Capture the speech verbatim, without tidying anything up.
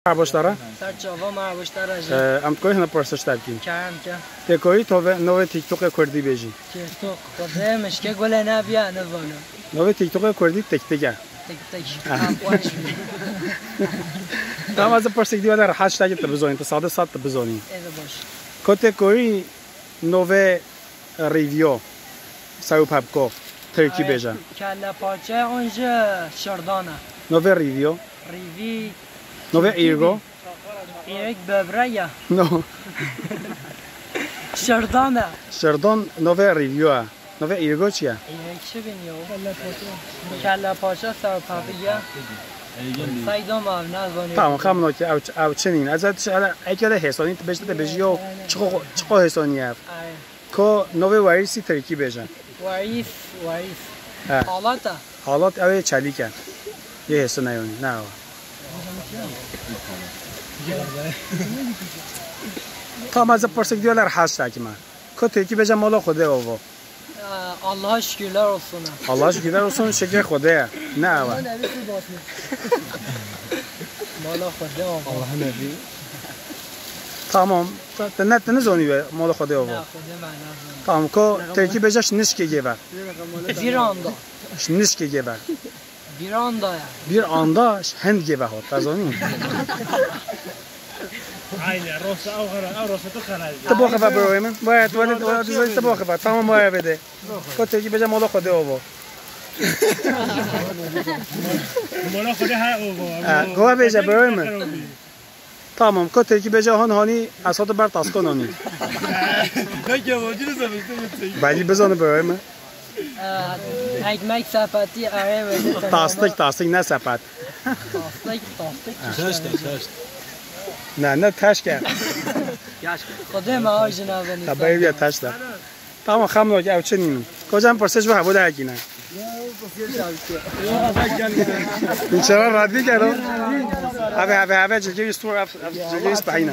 Merhaba, baş te re. Ser çava, merhaba, baş te re jî. Ee, em dikoyî hina pirsişt te bikîn. Kerem ke. Tê koyî to ve, navê TikTokê kurdî bêjî. TikTok, Xwedê mişke gule nebiya, nizanim. Navê TikTokê kurdî TikTok e. TikTok. Ha. Ha, xweş bî. Tamam, ez pirsek dî wele rehet ştekî tu bizanî, tu sade sade tu bizanî. Ê de baş. Ko tê koyî navê revîyo, sewpepko, tirkî bêje. Kelle paçe, an jî şirdan e. Navê revîyo. Revî. Navê îrgo. Îrik böbrek ya. No. Şirdan e. Şirdan navê revîyo e. Navê îrgo çi ye? Îrik çi bin yo? Kelle paçe, sewpepik ya. Seyda ma ev nazanî. Tamam, xemno ki ev, ev çi nîn. Ez ê, eke de hêsanî, tu bêjî, te bêjî yo, çiqo, çiqo hêsanî ev. Ay. Ko navê werîsî tirkî bêje. Werîs, werîs. He. Halat e. Halat ew ê çelîk e. Yê hêsine yonî, ne ew. Tamam, ez pirsek dî wele rehet ştekî me. Ko tirkî bêje mala Xwedê avo. Ee, Allah'a şükürler olsun. Allah'a şükürler olsun, şikir Xwedê ye. Ne ew e. Mala Xwedê avo. Allah'ın evi. Tamam. Te, te ne, te nizanî we mala Xwedê avo. Ne, Xwedê me nazanî. Tamam, ko tirkî bêje ji nişkê gê ve. Vîranda. Ji nişkê gê ve. Vîranda ya. Vîranda ji hind gê ve hat, te zanî? Aynen, rosa, ew xera, ew rosa tu xera. Tu bo xeber biro wê min. Waya, tu wele, waya, tu zanî, tu bo xeber. Tamam, waya bide. Ko tirkî bêje mala Xwedê avo. Mala Xwedê ha avo. Ha, gova bêje biro wê min. Tamam, ko tirkî bêje han hanî, ez hate ber taskan hanî. Belî bizane biro wê min. Ee, ekmek sepeti araya verdi. Tastik, tastik, ne sepet. Tastik, tastik. Teşt, teşt. Ne, ne teşk e. Xwedê me aw jina venî. Tabii ya teşt e. Tamam, xemno ki ev çi nînin. Kocam pirsê ji bo hebo de hekîne. Înşallah radî kero. Eve, eve, eve, cilgê wî stûr, ev, ev cilgê wî spehîne.